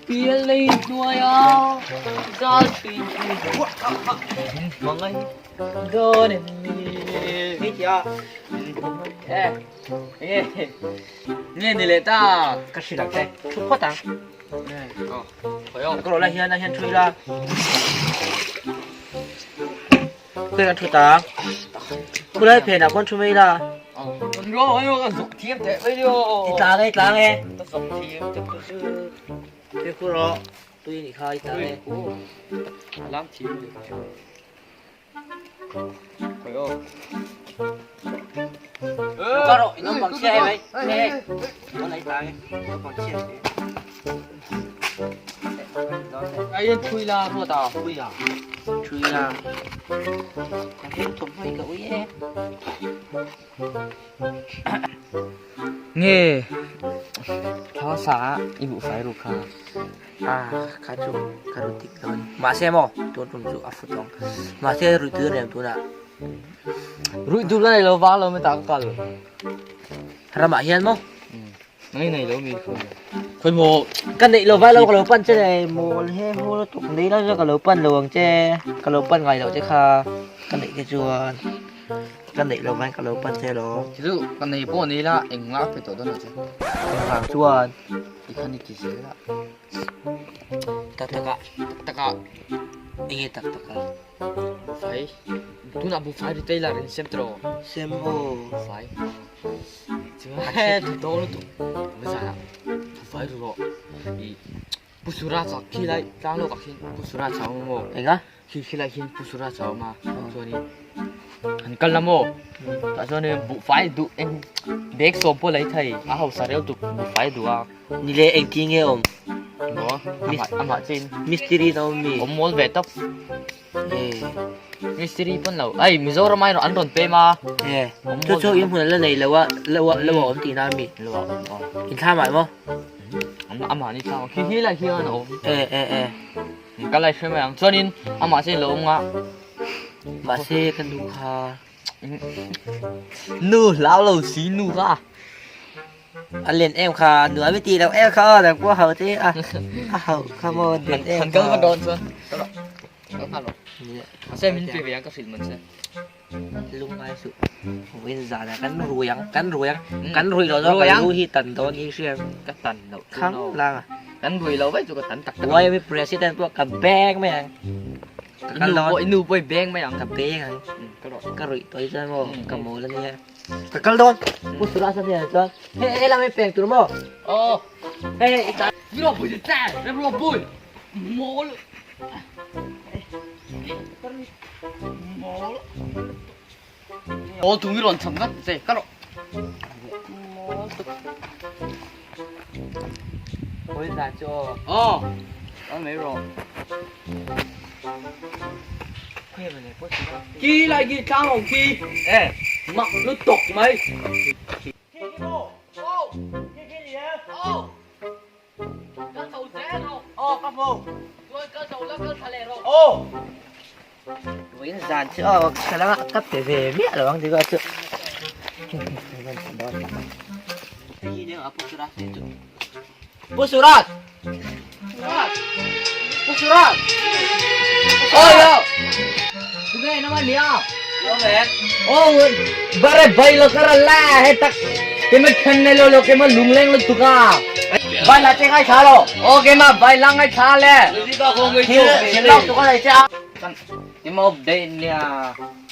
Pialei hnuaia zal thin chu hmangaih dawn em ni? Hei tia e enge nge ni leh ta ka hrilh ang che thu phawt ang ka rawh lai hian a hian thu ila Khawi kan thu ta? Khulai phenah khawn thu mai la. I tlang e, i tlang e. Tui khu rawh, tui nih kha i tlang e. Lo ka rawh, i naupang chhia e mai. Hei, i tlang e, naupang chhia e. Ai thui la ruat a thui a thui la ka heng thawm hmai ka ui e nge thla sa i bu fai ru kha a kha chu ka ru tik lo ni mahse maw tun tum chu a fu tawng mahse rui tur rem tunah rui tur ka nei lo vang lo mi ta ka kal ramah hian maw Ngai nei lo mi khawi khawi maw ka neih lo vai lo ka lo pan che nei mawl he haw lutuk nei lai chuan ka lo pan lo ang che ka lo pan ngai lo che kha ka neih te chuan ka neih lo vai ka lo pan che lo chu ka nei pawh ni la eng nga pe tawh dawn lo che engvang chuan i khan i ti zel a tak tak ah tak tak ah enge tak tak ah Buhfai tunah buhfai ri tailor in siam tawh siam aw buhfai chuan thu tawng lutuk bazar ah buhfai ru rawh i pu sura chak khi lai tlang lawk ah khian pu sura chak a awm maw enga khi khi lai khian pu sura chak a awm a chuanin an kal la maw tah chuanin buhfai duh eng bag sawm pawh lei thei a hausa reuh tuk buhfai duh a. Ni le engtin nge awm? Maw? Amah amah chin. Mistiri na awm mi? Awm mawl ve tawp. Eh. Mistiri pawn lo. Ai Mizoram ai an rawn pem a. Eh. Chu chu in hmun la nei lo a lo a lo a awm tihna ami? Lo a awm aw. In thlam ah maw? Amah ni thlam ah khi hi lai hian a awm. Eh eh eh. Ka lai hre mai ang. Chuanin amah chin lo awm nga. Mahse ka nu kha. Nu hlau lo si nu kha. A len em kha nuam i tih loh em kha aw nang pawh hau te a a hauh kha maw len em kha. Kal va dawn chuan kal nghal rawh. Se min pe ve ang ka hrilh man se. Lungngai suh vawiin zan ah kan rui ang kan rui ang kan rui loh chuan kan lu hi tan dawn hi hriat ka tan loh khang lang a. Kan rui loh vaih chu ka tan tak tak ang. YMA president pawh ka beng mai ang. Ka kal dawn. I nu pawh i beng mai ang. Ka beng ang. Ka ruih tawh hi chuan maw ka mawl a nia. Ka kal dawn. Pu Suraj a hnenah chuan, Hei hei lam hi peng tur maw? Aw. Hei hei i ta. Ro pui ti che, rem ro pui. Mawl. Mawl. Mawl tung i rawn cham ngat che, ka rawh. Mawl tuk. Hawi zan chu aw. Aw. Kal mai rawh. Ki lai ki tlang ho ki e mak lutuk mai. Vawiin zan chu aw ka lama ka pe ve miah lo ang tih chu. Pu Surat! Surat! Pu Surat! Oi yo! Tu nge nama nia? Yo men. Oh, bare bai lo kara la he tak. Ke ma khan ne lo lo ke ma lung leng lo tuka. Bai la che ngai tha lo. Oh, ke ma bai lang ngai tha le. Thil thil lak tuka lai che a. Ke ma update nia.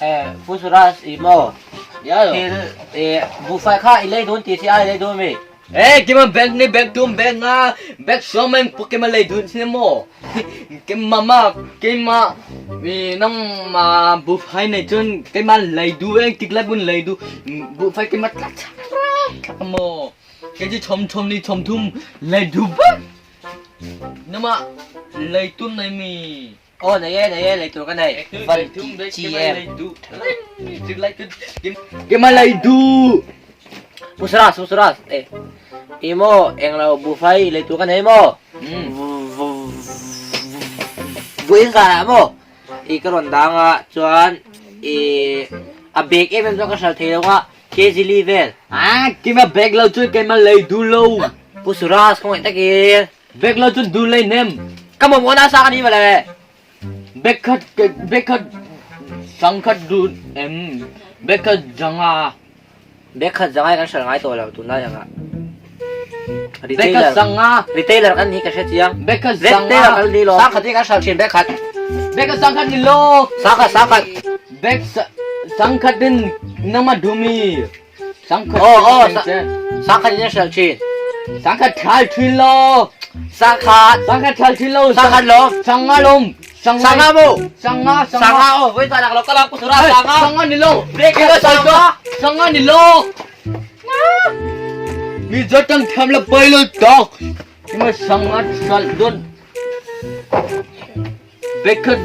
Eh, Pu Surat i mo. Ya lo. Thil eh buhfai kha i lei dun ti si a i lei dun mi. Eh, kima bag ni bag tum bag nga bag som em pu kima lei dun sin mo. Kima ma kima mi nang ma bu phai nei chun kima lei du em tik lai bun lei du bu phai kima tla tla mo. Ke ji chom chom ni chom thum lei du ba. Nama lei tum nei mi. Aw nei e nei e lei tur ka nei. Van chi em. Kima lei du. Pu Suras Pu Suras eh i maw englo buhfai lei tur ka nei maw vawiin zanah maw i ka rawn dang a chuan i a bag em em chuan ka hral thei lo a kg li vel. Ah kima bag lo chuan keimah lei duh lo. Pu Suras khawngaih takin. Bag lo chun dun lei nem. Ka mamawh nasa ka ni mawle. Bag khat bag khat sangkhat dun em bag khat zanga. Bag khat zanga hi kan hral ngai tawh lo tunlai anga. Bag khat zanga. Retailer kan ni ka hre chiang. Bag khat zanga. Retailer kan ni lo. Sangkhat hi kan hral thin bag khat. Bag khat sangkhat ni lo. Sangkhat sangkhat. Bag sangkhat in nangmah dumi. Sangkhat Oh oh sangkhat in hral thin. Sangkhat thal thin lo. Sangkhat. Sangkhat thal thin lo. Sangkhat lo. Sanga lom. Sanga mo. Sanga sanga oh voi ta nak lo ka pu sura sanga. Sanga ni lo. Break lo sanga. Sanga ni lo. Mi zo tang tham la pai lo tok. Ma sanga sal don. Bekhat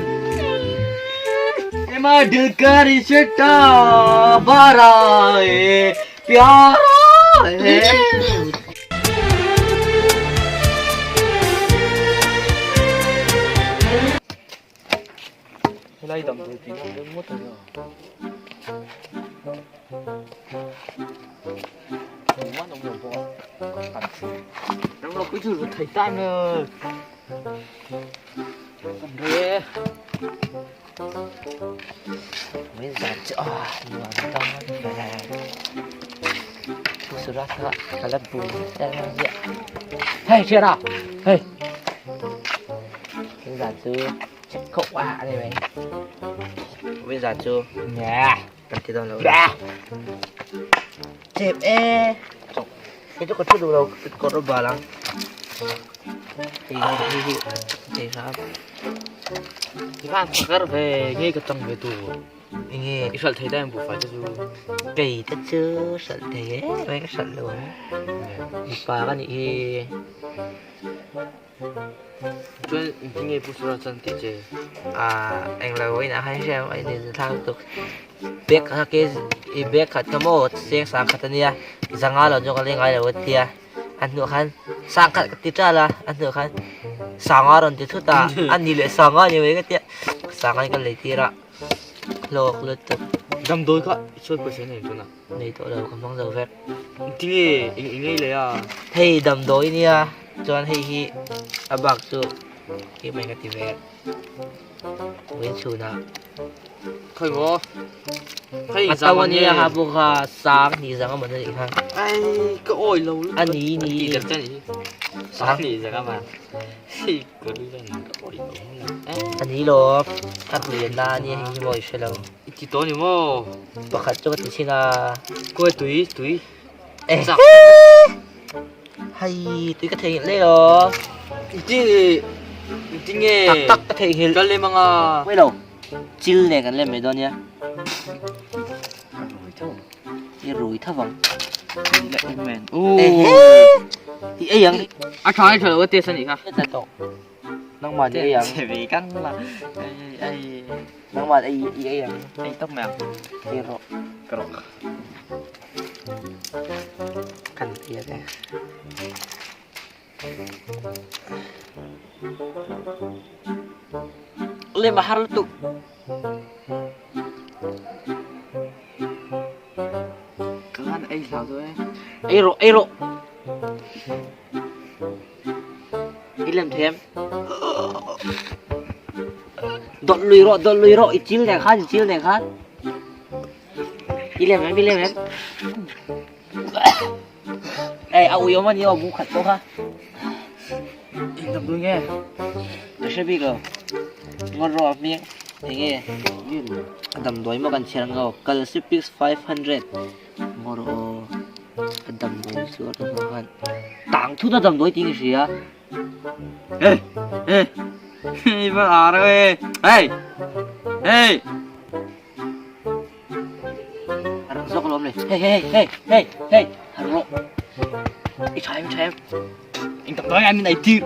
ma dil ka rishta bara e pyara e. Helai dam dui tih na rem ngawt a nia. Engmah an awm lo bawk a, kan ram ropui chu lut thei ta em le. Kan rei e. Min zan chu a nuam dawn ve. Thu surat kha ka la bu tel ang ziah. Hei thian a, hei. Min zan chu check khawp a ani mai. Min zan chu kan ti dawn lo. Chep e. Hei chu ka thu duh lo kawr a bal ang. Hei hi hi hei kha. Tikhan pakar ve nge ka tang ve tu. Enge i hralh thei ta em buhfai te chu. Kei te chu hralh thei e mai ka hralh lo ang. Mipa ka nih hi. Chuan engtin nge Pu Sura chuan tih che? Ah englo inah khan hriat a in thlang lutuk. Bag kha ke i bag khat kha maw cheng sang khat ania zanga lo chu ka leng ngai lo a tia a hnuah khan sang khat ka ti ṭal a a hnuah khan sanga rawn ti thut a a ni leh sanga ni mai ka tia sanga hi ka lei tir a hlawk lutuk. Damdawi kha i chhuat pawisa nei tunah. Nei tawh lo ka hmang zo vek. Tinge eng eng ei leh a? Hei damdawi nia chuan hei hi a bak chu keimah in ka ti ve. Vawiin chhunah. Khawi maw? Khawi A to ania ha bawk a sang hnih zang a man a nih kha. Ai ka awi lo lutuk. A ni ni. Ti tak chan hi. Sang hnih zang a man. Hei ka lu lan ka awi lo. A ni lo a hruian na ania hei hi maw i hre lo. I ti tawh ni maw? Pakhat chu ka ti chhin a. Kawi tui tui. Eh. Hei tui ka theihnghilh leh aw. Ti ti nge. Tak tak ka theihnghilh. Ka lem anga. Wait lo. Chil nen kan lem mai dawn nia. Rui tho. I rui tho vang. Oh. I ei ang. A tha ai tha lo ka test anih kha. Ta tawh. Nangmah ni ei ang. Che ve kang la. Ai ai. Nangmah ei i ei ang. Ei tawp mai ang. Ei rawh. Ka rawh. Kan ei ang e. Lem a har lutuk. Ka han ei hlau dawn e. Ei rawh ei rawh. I lem them. Dawt lui rawh dawt lui rawh i chil nen khan i chil nen khan. I lem em i lem em. Ei a ui awm a ni aw bu khat pawh kha. Eng dam dun nge? Ka hre bik lo. Ngawt rawh a hming eng nge? A damdawi maw kan chhiar ang aw. Calcipix 500. Ngawt rawh aw. A damdawi chu a rawn hmang khan tang thut a damdawi tih ka hria. Hey! Hey! Hei va ar e! Hey! Hey! A rak zawk alawm le. Hey hey hey hey hey har rawh. I tha em i tha em. Eng tak tak em in ei tir.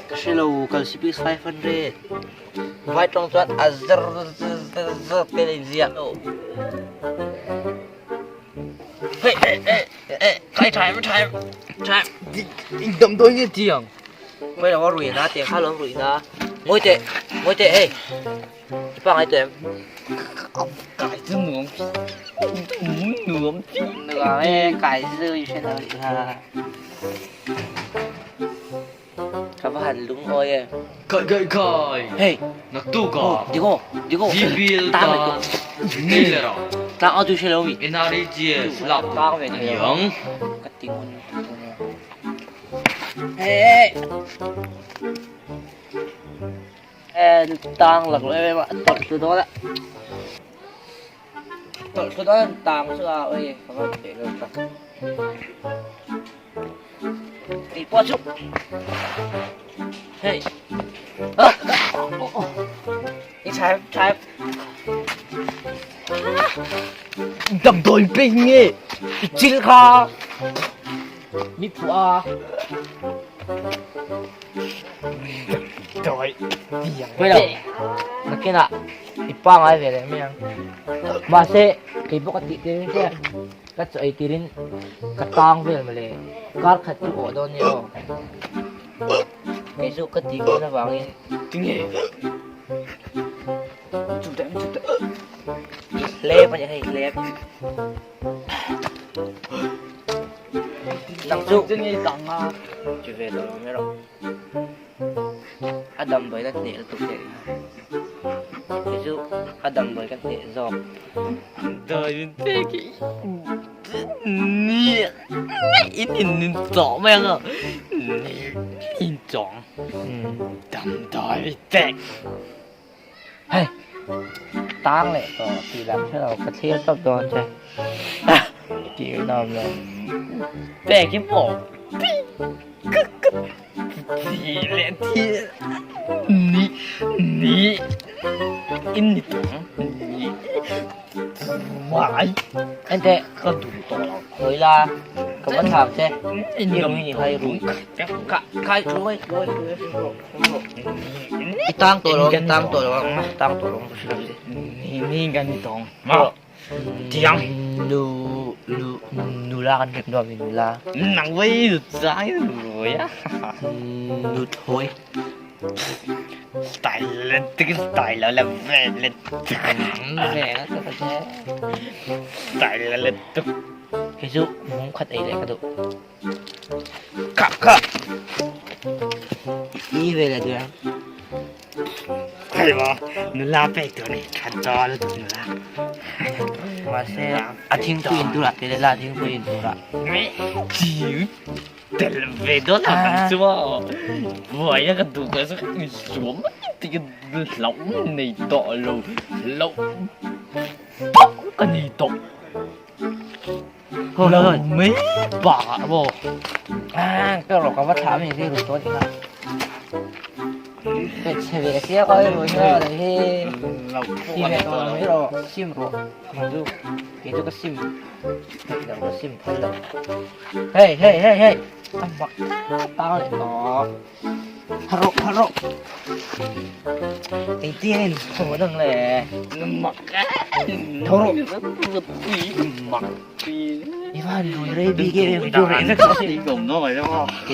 Ka hre lo Calcipix 500. Vai tawng chuan a zar zar zar zar te a inziak. Hey hey hey hey kai tha em tha em tha em. Eng damdawi nge tiang? Mai lo a rui na tiang kha lo rui na. Ngawi teh ngawi teh hey. I pa ngai teh em? Kai chu nuam nuam chi. Nuam e kai chu i hre lo nih kha. han lungawi e. Khai khai khai. Hei. Naktuk ah. Diko diko. GBL tan Taylor ah. Tlang au tu hre lo mi. NREGS lak Tlang ve a ni ang. Ka ti ngun Hei. Tang lak lo em a tawlh thlu dawn a. Tawlh thlu dawn tang chu a oi ka van peih lo tak. Kei pawh chu hei i chhai chhai damdawi pek nge i chil kha mi phuah a damdawi tiang Pawilo nakinah i pangai ve leh mai ang mahse kei pawh ka tih tir in hria. Ka chaw ei tirin ka tang vel mawle, kar khat chu awh dawn nia aw. Kei chu ka tih ngun avangin. Tinge? Chuk daih chuk daih. I hlep a nia hei hlep. Nang chu. Tinge tang a? Ti ve tawh lo mai rawh. A damdawi ka hneh lutuk che nia. Kei chu a damdawi ka hneh zawk. Damdawi pek hi ni in in chawh mai ang a ni in chawng damdawi pek. Hei tang leh tawh tih lam hre lo ka thlir tawp dawn che tih nawm lo. Pek hi maw ka ka ti leh thi ni ni in ni tawng ni mai Ente ka duh tawh lo. Hawi la ka va thlam che In i rui ni khai rui ka khai rui rui rui. I tang tawh lo, i tang tawh lo ang, tang tawh lo ang ka hria che. Ni ni kan ni tawng. Ma. Tiang. Nu nu nula kan rep nuam ni nula. Nang vei zai rui a. Nu thawi. Style le tik style le ve le tik. Ve na ka che. Style le tuk. Kei chu mum khat ei leh ka duh. Kha kha. I ve le duh Khai ma nula pek tur ni kha dal tu nula. Mahse a thingpui in turah te la thingpui in turah. Chiu tel ve dawn a kan chu a. Buai a ka duh ka chu suam ti ka hlauh nei tawh lo hlauh pawh ka nei tawh. Lo mai bakah maw? Ah, ka rawh ka va thlah mai hi ru tawn ila. Pe chhe ve sia ka ru hi lo hi. Ti ve tawh lo mai rawh, sim rawh. Mang chu, kei chu ka sim. Hei lo ka sim phal lo. Hei hei hei hei. A mak tang leh tawh. Haro haro. Engtin in tho dang le. Mak Tho rawh. Mak. I van rui rei bik em em chu reh vek tawh si. Kei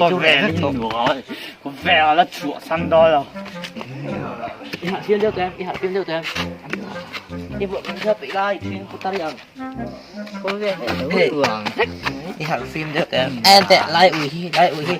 chu reh vek tawh. Ve la chhuah san dawn lo. I harh fiam deuh tawh em? I harh fiam deuh tawh em? I vawh kan hria peih lai thing putar i ang. Hei, i harh fiam deuh tawh em? En teh lai ui hi, lai ui hi.